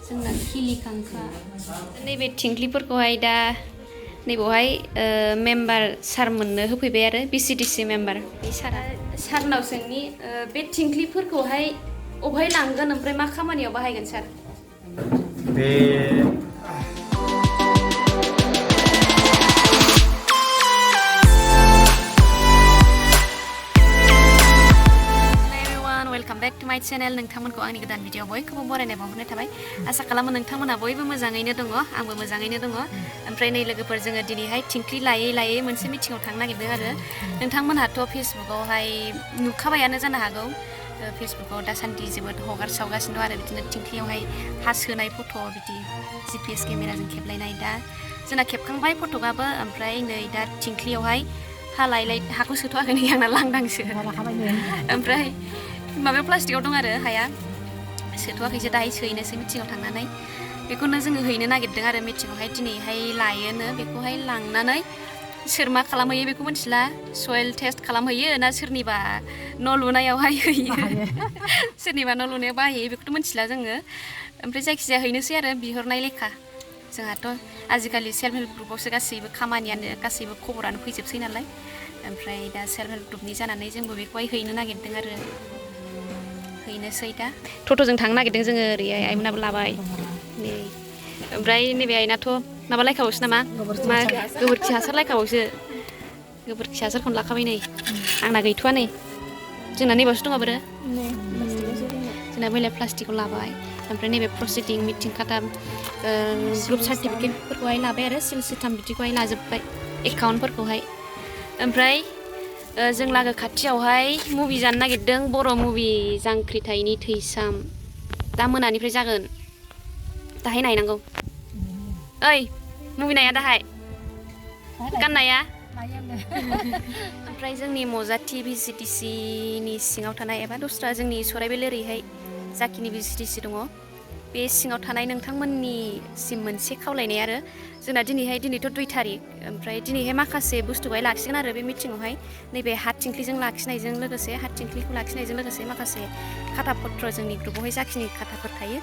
जोंना खिलि खांखा नैबे थिंख्लिफोरखौहाय दा नैबेवहाय मेम्बार सार मोननो होफैबाय आरो बिसिडिसि मेम्बार बे सारा सारनाव सोंनि बे थिंख्लिफोरखौहाय अबहाय लांगोन ओमफ्राय मा खामानियाव बाहायगोन सार बे वेलकाम बैक टू माय चैनल नोंथांमोनखौ आंनि गोदान भिडिअ बयखौबो बरायनाय बावहरनाय थाबाय आसा खालामो नोंथांमोना बयबो मोजाङैनो दङ आंबो मोजाङैनो दङ ओमफ्राय नै लोगोफोर जोङो दिनैहाय थिंख्लि लायै लायै मोनसे मिटिंआव थांनो नागिरदों आरो नोंथांमोनहाथ' फेसबुकआवहाय नुखाबायानो जानो हागौ फेसबुकआव दासान्दि जोबोद हगारसावगासिनो दं आरो बिदिनो थिंख्लियावहाय हा सोनाय फट' बिदि GPS केमेराजों खेबलायनाय दा जोंना खेबखांबाय फट'आबो ओमफ्राय नै दा थिंख्लियावहाय हा लायलाय हाखौ सोथ'वाखै नै आंना लांदांसो ओमफ्राय माबायाव प्लास्टिकआव दं आरो हाया सोथ'वाखैसो दाहाय सोहैनोसै मिटिंआव थांनानै बेखौनो जोङो हैनो नागिरदों आरो मिटिंआवहाय दिनैहाय लायोनो बेखौहाय लांनानै सोर मा खालामहैयो बेखौ मिथिला सयेल टेस्ट खालामहैयो ना सोरनिबा न' लुनायावहाय हैयो सोरनिबा न' लुनायाव बाहायो बेखौथ' मिथिला जोङो ओमफ्राय जायखिजाया हैनोसै आरो बिहरनाय लेखा जोंहाथ' आजिखालि सेल्फ हेल्प ग्रुपआवसो गासैबो खामानियानो गासैबो खबरानो फैजोबसै नालाय ओमफ्राय दा सेल्फ हेल्प ग्रुपनि जानानै जोंबो बेखौहाय हैनो नागिरदों आरो हैनोसै दा टट'जों थांनो नागिरदों जोङो ओरैहाय आइमोनाबो लाबाय नै ओमफ्राय नैबे आइनाथ' माबा लायखाबावसो नामा मा गोबोरखि हासार लायखाबावसो गोबोरखि हासारखौनो लाखाबाय नै आंना गैथ'वा नै जोंना नैबावसो दङ बोरो जोंना मैला प्लास्टिकखौ लाबाय ओमफ्राय नैबे प्रसिडिं मिटिं खाथा ग्रुप सार्टिफिकेटफोरखौहाय लाबाय आरो सिल सिथाम बिदिखौहाय लाजोब्बाय एकाउन्टफोरखौहाय ओमफ्राय जों लागो खाथियावहाय मुभि जानो नागिरदों बर' मुभि जांख्रिथायनि थैसाम दा मोनानिफ्राय जागोन दाहाय नायनांगौ ओइ मुभि नाया दाहाय गाननाया ओमफ्राय जोंनि मजाथि बिसिटिसिनि सिङाव थानाय एबा दस्रा जोंनि सराइबेल ओरैहाय जाखिनि बिसिटिसि दङ बे सिङाव थानाय नोंथांमोननिसिम मोनसे खावलायनाय आरो जोंना दिनैथ' 2 तारिख ओमफ्राय दिनैहाय माखासे बुस्थुखौहाय लाखिगोन आरो बे मिटिंआवहाय नैबे हात थिंख्लिजों लाखिनायजों लोगोसे हात थिंख्लिखौ लाखिनायजों लोगोसे माखासे खाथा पत्र जोंनि ग्रुपआवहाय जाखिनि खाथाफोर थायो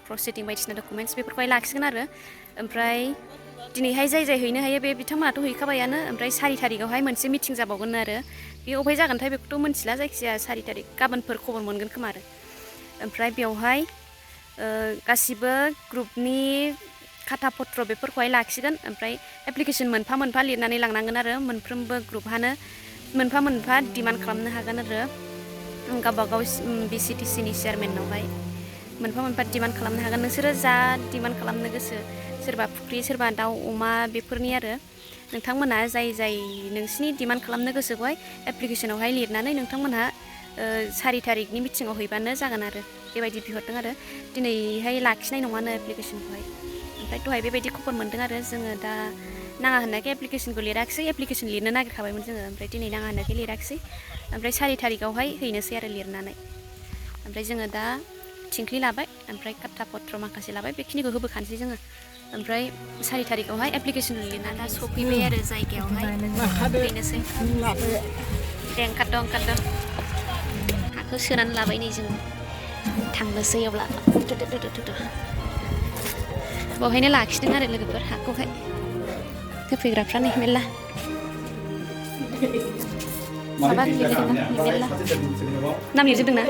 प्रसिडिं बायदिसिना डकुमेन्टस बेफोरखौहाय लाखिगोन आरो ओमफ्राय दिनैहाय जाय हैनो हायो बे बिथांमोनाथ' हैखाबायानो ओमफ्राय 4 तारिखआवहाय मोनसे मिटिं जाबावगोन आरो बे अबहाय जागोनथाय बेखौथ' मिथिला जायखिजाया 4 तारिख गाबोनफोर खबर मोनगोन खोमा आरो ओमफ्राय बेवहाय गासिबो ग्रुपनि खाथा पत्र बेफोरखौहाय लाखिगोन ओमफ्राय एप्लिकेसन मोनफा मोनफा लिरनानै लांनांगोन आरो मोनफ्रोमबो ग्रुपहानो मोनफा मोनफा डिमान्ड खालामनो हागोन आरो गावबागाव बिसिटिसिनि चेयारमेनावहाय मोनफा मोनफा डिमान्ड खालामनो हागोन नोंसोरो जा डिमान्ड खालामनो गोसो सोरबा फुख्रि सोरबा दाउ अमा बेफोरनि आरो नोंथांमोना जाय नोंसिनि डिमान्ड खालामनो गोसोखौहाय एप्लिकेसनावहाय लिरनानै नोंथांमोनहा 4 तारिखनि मिटिंआव हैबानो जागोन आरो बेबायदि बिहरदों आरो दिनैहाय लाखिनाय नङानो एप्लिकेसनखौहाय ओमफ्राय दहाय बेबायदि खबर मोनदों आरो जोङो दा नाङा होननायखाय एप्लिकेसनखौ लिराखिसै एप्लिकेसन लिरनो नागिरखाबायमोन जोङो ओमफ्राय दिनै नाङा होननायखाय लिराखिसै ओमफ्राय 4 तारिखआवहाय हैनोसै आरो लिरनानै ओमफ्राय जोङो दा थिंख्लि लाबाय ओमफ्राय खाथा पत्र माखासे लाबाय बेखिनिखौ होबोखानोसै जोङो ओमफ्राय 4 तारिखआवहाय एप्लिकेसन लिरनानै दा सफैबाय आरो जायगायावहाय हैनोसै दे ओंखारदों हाखौ सोनानै लाबाय नै जोङो थांनोसै अब्ला बेवहायनो लाखिदों आरो लोगोफोर हाखौहाय होफैग्राफ्रा नै मेरला माबा लिरदोंना मेरला नाम लिरजोबदोंना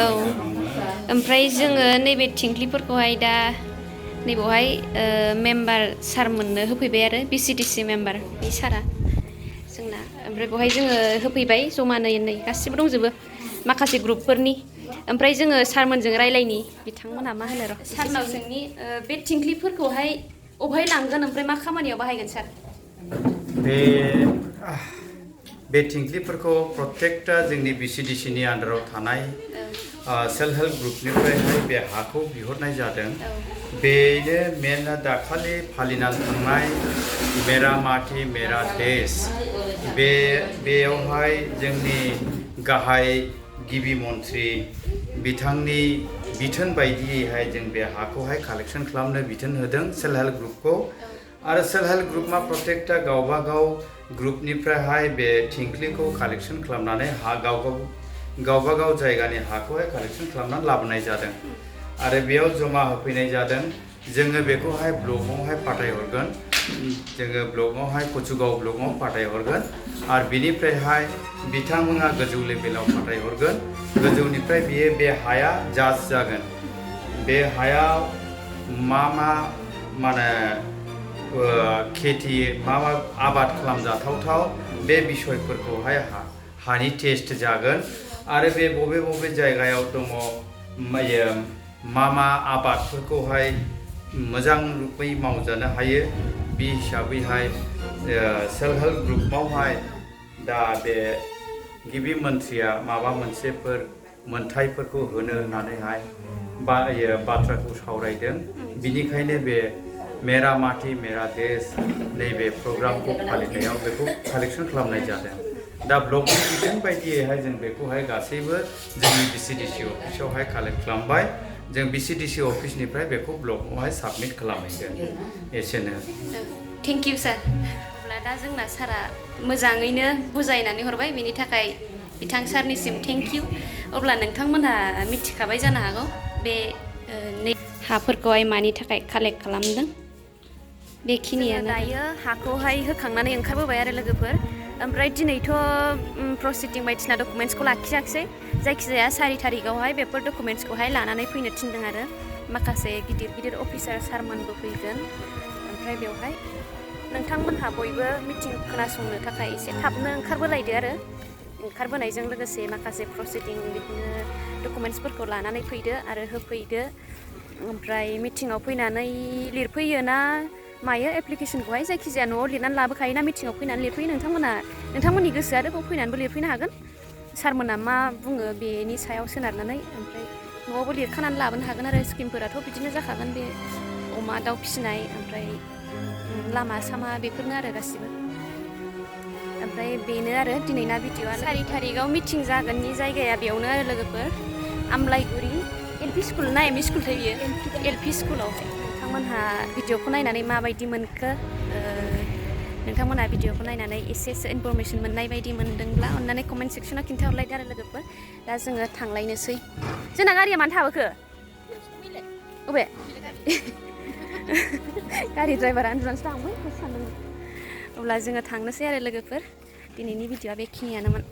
औ ओमफ्राय जोङो नैबे थिंख्लिफोरखौहाय दा नैबेवहाय मेम्बार सार मोननो होफैबाय आरो बिसिटिसि मेम्बार बे सारा जोंना ओमफ्राय बेवहाय जोङो होफैबाय जमानो नै गासिबो दंजोबो माखासे ग्रुपफोरनि ओमफ्राय जोङो सारमोनजों रायलायनि बिथांमोनहा मा होनो र' सारनाव जोंनि बे थिंख्लिफोरखौहाय अबहाय लांगोन ओमफ्राय मा खामानियाव बाहायगोन सार बे थिंख्लिफोरखौ प्रत्येकटा जोंनि BCDCनि आन्दाराव थानाय सेल्फ हेल्प ग्रुपनिफ्रायहाय बे हाखौ बिहरनाय जादों बेनो मेनआ दाखालि फालिनानै थांनाय मेरामाथि मेरा देश बेयावहाय जोंनि गाहाय गिबि मन्थ्रि बिथांनि बिथोन बायदियैहाय जों बे हाखौहाय कालेक्सन खालामनो बिथोन होदों सेल्फ हेल्प ग्रुपखौ आरो सेल्फ हेल्प ग्रुपआ प्रत्येकटा गावबागाव ग्रुपनिफ्रायहाय बे थिंख्लिखौ कालेक्सन खालामनानै गावबागाव जायगानि हाखौहाय कालेक्सन खालामनानै लाबोनाय जादों आरो बेयाव जमा होफैनाय जादों जोङो बेखौहाय ब्लकआवहाय फाथायहरगोन जोङो ब्लकआवहाय कचुगाव ब्लकआव फाथायहरगोन आरो बिनिफ्रायहाय बिथांमोना गोजौ लेभेलाव फाथायहरगोन गोजौनिफ्राय बे हाया जाज जागोन बे हायाव माने खेथि मा आबाद खालामजाथावथाव बे बिसयफोरखौहाय हानि टेस्ट जागोन आरो बे बबे जायगायाव दङ मा आबादफोरखौहाय मोजां रूपै मावजानो हायो बे हिसाबैहाय सेल्फ हेल्प ग्रुपआवहाय दा बे गिबि मन्थ्रिया माबा मोनसेफोर मोनथायफोरखौ होनो होननानैहाय बाथ्राखौ सावरायदों बिनिखायनो बे मेरामाथि मेरा देश नैबे प्रग्रामखौ फालिनायाव बेखौ कालेक्सन खालामनाय जादों दा ब्लकनि बिथोन बायदियैहाय जों बेखौहाय गासैबो जोंनि BCDC अफिसावहाय कालेक्ट खालामबाय जों BCDC अफिसनिफ्राय बेखौ ब्लकआवहाय साबमिट खालामहैगोन एसेनो थेंक इउ सार अब्ला दा जोंना सारा मोजाङैनो बुजायनानै हरबाय बेनि थाखाय बिथां सारनिसिम थेंक इउ अब्ला नोंथांमोनहा मिथिखाबाय जानो हागौ बे हाफोरखौहाय मानि थाखाय कालेक्ट खालामदों बेखिनियानो दायो हाखौहाय होखांनानै ओंखारबोबाय आरो लोगोफोर ओमफ्राय दिनैथ' प्रसिडिं बायदिसिना डकुमेन्ट्सखौ लाखियाखिसै जायखिजाया 4 तारिखआवहाय बेफोर डकुमेन्ट्सखौहाय लानानै फैनो थिनदों आरो माखासे गिदिर अफिसार सारमोनबो फैगोन ओमफ्राय बेवहाय नोंथांमोनहा बयबो मिटिं खोनासंनो थाखाय एसे थाबनो ओंखारबोलायदो आरो ओंखारबोनायजों लोगोसे माखासे प्रसिडिं बिदिनो डकुमेन्ट्सफोरखौ लानानै फैदो आरो होफैदो ओमफ्राय मिटिङाव फैनानै लिरफैयो ना मायो एप्लिकेशनखौहाय जायखिजाया न'आव लिरनानै लाबोखायोना मिटिङाव फैनानै लिरफैयो नोंथांमोननि गोसो आरो बाव फैनानैबो लिरफैनो हागोन सारमोना मा बुङो बेनि सायाव सोनारनानै ओमफ्राय न'आवबो लिरखानानै लाबोनो हागोन आरो स्किमफोराथ' बिदिनो जाखागोन बे अमा दाउ फिसिनाय ओमफ्राय लामा सामा बेफोरनो आरो गासिबो ओमफ्राय बेनो आरो दिनैना भिडिअ'आ 4 तारिखआव मिटिं जागोननि जायगाया बेयावनो आरो लोगोफोर आमलाइगुरि LP स्कुल ना ME स्कुल थायो बियो LP स्कुलावहाय नोंथांमोनहा भिडिअ'खौ नायनानै माबायदि मोनखो नोंथांमोनहा भिडिअ'खौ नायनानै एसेसो इनफरमेसन मोननाय बायदि मोनदोंब्ला अन्नानै कमेन्ट सेक्सनाव खिन्थाहरलायदो आरो लोगोफोर दा जोङो थांलायनोसै जोंना गारिया मानो थाबोखो अबे गारि ड्राइभारा उन्दुनानैसो थांबाय सानदोंमोन अब्ला जोङो थांनोसै आरो लोगोफोर दिनैनि भिडिअ'आ बेखिनियानोमोन